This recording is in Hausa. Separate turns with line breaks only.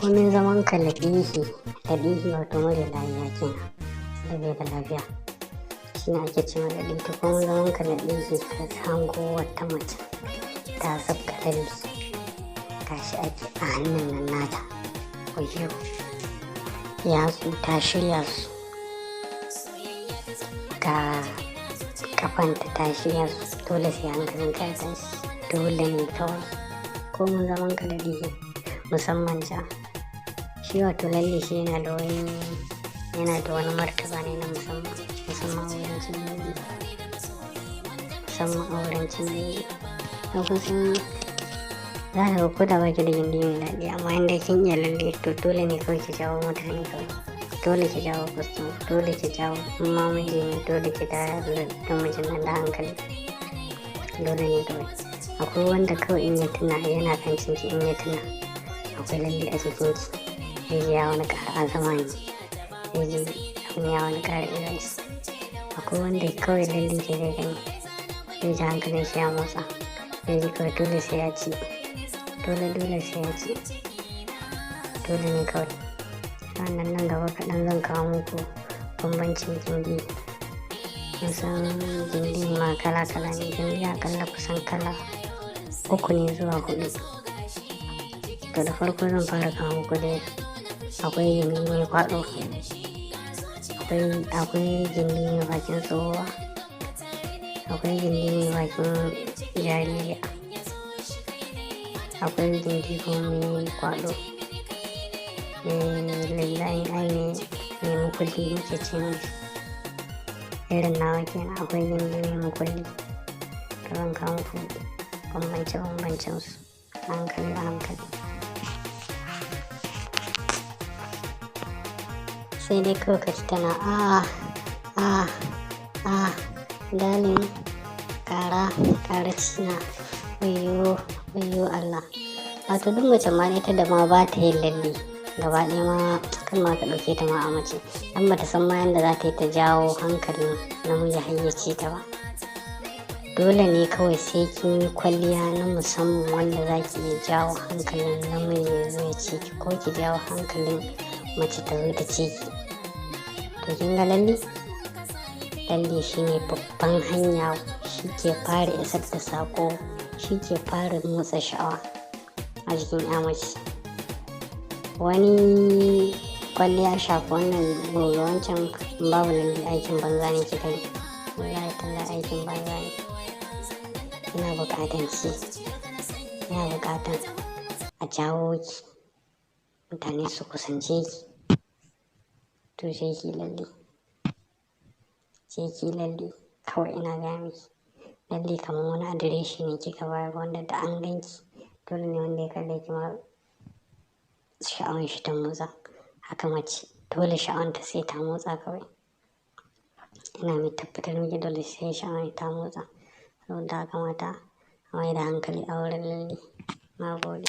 Komin zaman ka laɗihi, laɗihi wato mara lafiya kenan, da bai da lafiya. Shi ne ake cewa laɗihi. To komin zaman ka laɗihi ka hango wata mace ta zabga lalle, gashi ake a hannun nan nata. Wayyo, yatsu ta shirya su, ga kafanta ta shirya su, dole sai hankalin ka ya tashi. Dole ne kawai. Komin zaman ka laɗihi, musamman ja. Shi wato lalle shi yana da wani martaba ne na musamman, musamman a wurin cin lalle. Musamman a wurin cin lalle. Don kusan za ka ga ko da baki da gindi mai daɗi, amma in dai kin iya lalle, to dole ne kawai ki jawo mutane kawai. Dole ki jawo customer, dole ki jawo, in ma miji ne, dole ki tayar da mijin nan da hankali. Dole ne kawai. Akwai wanda kawai in ya tuna yana kan cinki, in ya tuna akwai lalle a jikinki, zai ji ya wani ƙara azama ne. Zai ji abun ya wani ƙara iza shi. Akwai wanda kawai lallen ki zai gani, zai ji hankalin shi ya motsa. Zai ji kawai dole sai ya ci. Dole dole sai ya ci. Dole ne kawai. Sannan nan gaba kaɗan zan kawo muku bambancin gindi. Kun san gindi ma kala kala ne. Gindi aƙalla kusan kala uku ne zuwa huɗu. To da farko zan fara kawo muku dai akwai gindi mai kwaɗo. Akwai gindi mai bakin tsohuwa. Akwai gindi mai bakin jaririya. Akwai gindi kuma mai kwaɗo. Mai lillahi ai mai mukulli muke ce mashi. Irin nawa kenan, akwai gindi mai mukulli. To zan kawo muku bambance bambancen su a hankali a hankali. Sai dai kawai ka ji tana, "Ah, ah, ah, darling, ƙara, ƙara cina, wayyo, wayyo Allah." Wato duk mace ma ita da ma ba ta yin lalle gaba ɗaya ma, kan ma ka ɗauke ta ma a mace. Dan bata san ma yanda za ta yi ta jawo hankalin namiji har ya ci ta ba. Dole ne kawai sai kin yi kwalliya na musamman wanda za ki iya jawo hankalin namiji ya zo ya ci ki, ko ki jawo hankalin mace ta zo ta ci ki. To kin ga lalle? Lalle shine babban hanya, shi ke fara isar da saƙo, shi ke fara motsa sha'awa a jikin ƴa mace. Wani kwalliya shafa wannan goge wancan, babu lalle aikin banza ne kika yi. Wallahi tallahi aikin banza ne. Ina buƙatan ci, ina buƙatan a jawo ki, mutane su kusance ki. To sai ki lalle. Sai ki lalle kawai, ina gaya miki. Lalle kamar wani adireshi ne kika bayar wanda da an gan ki, dole ne wanda ya kalle ki ma sha'awan shi ta motsa. Haka mace dole sha'awanta sai ta motsa kawai. Ina mai tabbatar miki dole sai sha'awan ta motsa. Saboda haka mata, a mai da hankali a wurin lalle. Na gode.